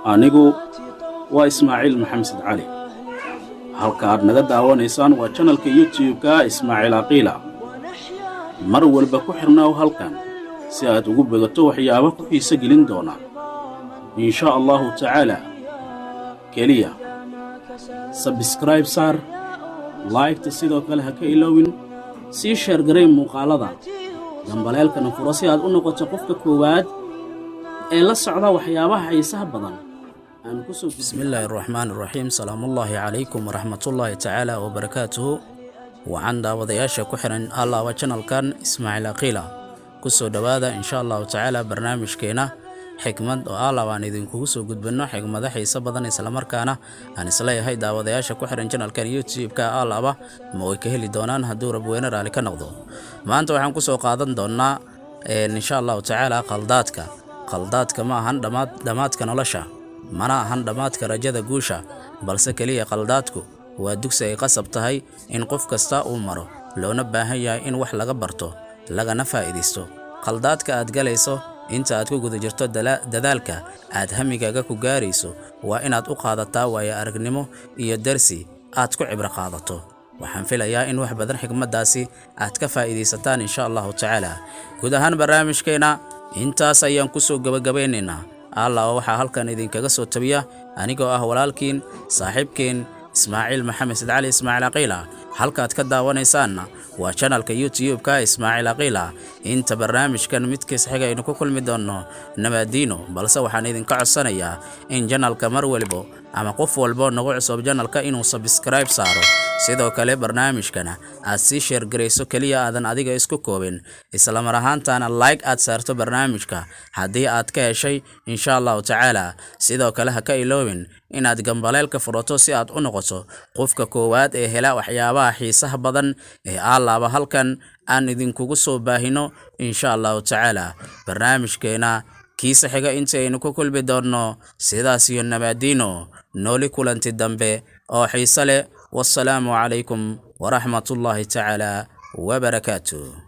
Anigu waa Ismaaciil Maxamed Cali. Halka aad naga daawanaysaan waa channelka YouTube-ka Ismaaciil Aqiila. Mar walba ku xirnaaw halkan si aad ugu bogato waxyaabo ku xiiso gelin doona, insha Allahu tacaala. Keliya subscribe saar, like-ta sidoo kale ha ka iloowin, sii share garay muuqaalada, gambaleelkana furo si aad u noqoto qofka koowaad ee la socda waxyaabaha xiisaha badan aan ku soo. Bismi illaahi araxmaan iraxiim. Salaamullaahi calaykum waraxmatullaahi tacaala wabarakaatuhu. Waxaan daawadayaasha ku xiran allaaba channelkan Ismaaciil Aqiila, ku soo dhowaada, insha Allahu tacaala, barnaamijkeena xikmad oo allaab aan idinkugu soo gudbinno xikmado xiiso badan, islamarkaana aan isleeyahay daawadayaasha ku xiran channelkan YouTube-ka allaaba ma way ka heli doonaan, hadduu Rabweyne raali ka noqdo. Maanta waxaan kusoo qaadan doonnaa, insha Allahu tacaala, qaldaadka. Qaldaadka ma ahan dhammaadka nolosha, mana ahan dhammaadka rajada guusha, balse keliya qaldaadku waa dugsi ay qasab tahay in qof kasta uu maro, loona baahan yahay in wax laga barto lagana faa'iidaysto. Qaldaadka aad galayso inta aad ku guda jirto dadaalka aad hamigaaga ku gaarayso waa inaad u qaadataa waayo aragnimo iyo darsi aad ku cibro qaadato. Waxaan filayaa in wax badan xikmaddaasi aad ka faa'iidaysataan, insha Allahu tacaala. Guud ahaan barnaamijkeenna intaas ayaan ku soo gebagabaynaynaa. Allah waxaa halkan idinkaga soo tabiya anigoo ah walaalkiin, saaxiibkiin, Ismaaciil Maxamed Sidcali, Ismaaciil Aqiila. Halkaad ka daawanaysaanna waa channelka YouTube-ka Ismaaciil Aqiila. Inta barnaamijkan midkiis xiga aynu ku kulmi doonno, namaadiino. Balse waxaan idinka codsanayaa in channelka mar walibo ama qof walbo nagu cusub channelka inuu subscribe saaro, sidoo kale barnaamijkana aad sii share garayso, keliya aadan adiga isku koobin, islamar ahaantaana like aad saarto barnaamijka haddii aad ka heshay, insha Allahu tacaala. Sidoo kale ha ka iloobin inaad gambaleelka furato si aad u noqoto qofka koowaad ee hela waxyaabaha xiisaha badan ee aalaaba halkan aan idinkugu soo baahino, insha Allahu tacaala. Barnaamijkeena kiisa xiga intaynu ku kulmi doonno, sidaas iyo nabaadiino, nooli kulanti dambe oo xiise leh. Wasalaamu calaykum waraxmatullaahi tacaala wabarakaatu.